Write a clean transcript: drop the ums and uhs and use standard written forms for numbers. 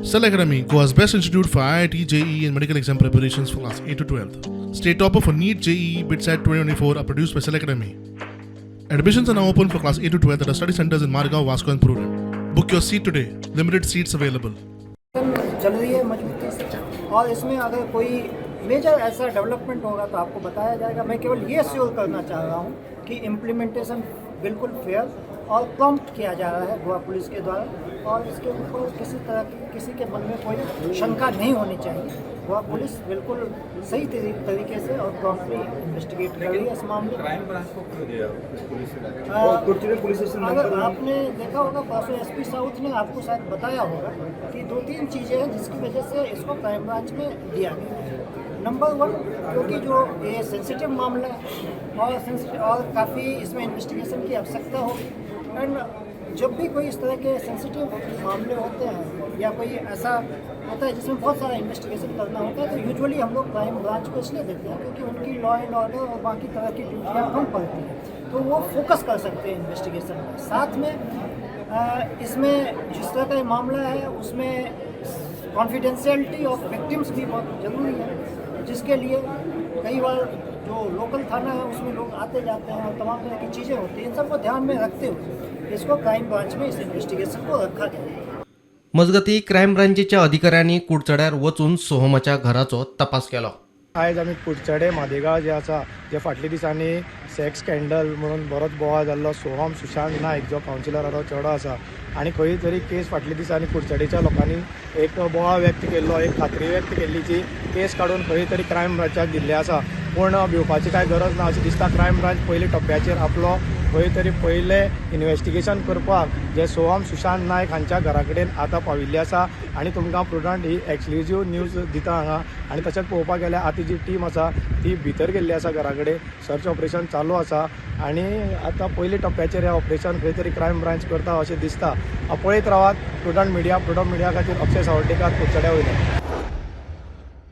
Cell Academy, Goa's best institute for IIT, JEE, and medical exam preparations for class 8 to 12. State topper for NEET, JEE, BITSAT 2024 are produced by Cell Academy. Admissions are now open for class 8 to 12 at our study centers in Margao, Vasco, and Prudent. Book your seat today. Limited seats available. चल रही है मजबूती से और इसमें अगर कोई major ऐसा development होगा तो आपको बताया जाएगा। मैं केवल ये श्योर करना चाह रहा हूँ कि इम्प्लीमेंटेशन बिल्कुल फेयर और प्रॉम्प्ट किया जा रहा है गोवा पुलिस के द्वारा और इसके ऊपर किसी तरह की किसी के मन में कोई शंका नहीं होनी चाहिए। गोवा पुलिस बिल्कुल सही तरीके से और प्रॉम्प्टली इन्वेस्टिगेट कर रही है इस मामले में। क्राइम ब्रांच को क्यों दिया पुलिस? पुलिस स्टेशन अगर आपने देखा होगा, परसों एसपी साउथ ने आपको शायद बताया होगा कि दो तीन चीज़ें हैं जिसकी वजह से इसको क्राइम ब्रांच में दिया गया। नंबर 1, क्योंकि जो ये सेंसिटिव मामला है और सेंसिटिव और काफ़ी इसमें इन्वेस्टिगेशन की आवश्यकता होगी। एंड जब भी कोई इस तरह के सेंसिटिव मामले होते हैं या कोई ऐसा होता है जिसमें बहुत सारा इन्वेस्टिगेशन करना होता है, तो यूजुअली हम लोग क्राइम ब्रांच को इसलिए देते हैं क्योंकि उनकी लॉ एंड ऑर्डर और बाकी तरह की ड्यूटियाँ कम पड़ती हैं, तो वो फोकस कर सकते हैं इन्वेस्टिगेशन में। साथ में इसमें जिस तरह का ये मामला है, उसमें कॉन्फिडेंशियलिटी ऑफ विक्टिम्स भी बहुत ज़रूरी है, जिसके लिए कई बार जो लोकल थाना है उसमें लोग आते जाते हैं और तमाम तरह की चीज़ें होती हैं। इन सबको ध्यान में रखते हुए इसको क्राइम ब्रांच में इस इन्वेस्टिगेशन को रखा गया है। मजगतीं, क्रायम ब्रांचीच्या अधिकाऱ्यांनी कुडचड्यार वचून सोहमाच्या घराचो तपास केलो. आयज आमी कुडचडे मादेगांव जे आसा, जे फाटल्या दिसांनी सेक्स स्कँडल म्हणून बरोच बोवाळ जाल्लो, सोहम सुशांत नायक जो कावन्सिलराचो चेडो आसा आनी खंय तरी केस फाटल्या दिसांनी कुडचडेच्या लोकांनी एक बोवाळ व्यक्त केल्लो, एक खात्री व्यक्त केल्ली की केस काडून खंय तरी क्रायम ब्रांचाक दिल्ली आसा. पूण भिवपाची कांय गरज ना अशें दिसता. क्रायम ब्रांच पयली टप्प्याचेर आपलो खंय तरी पयलें इन्वेस्टिगेशन करपाक जे सोहम सुशांत नायक हांच्या घरा कडेन आतां पाविल्ली आसा आनी तुमकां प्रुडंट ही एक्सक्लुजीव न्यूज दिता हांगा. आनी तशेंच पळोवपाक गेल्यार आतां जी टीम आसा ती भितर गेल्ली आसा घरा कडेन. सर्च ऑपरेशन चालू आसा आनी आतां पयले टप्प्याचेर हें ऑपरेशन खंय तरी क्रायम ब्रांच करता अशें दिसता. पळयत रावात प्रुडंट मिडिया. प्रुडंट मिडिया खातीर अक्षय सावर्डेकार, कुडचड्या वयल्यान.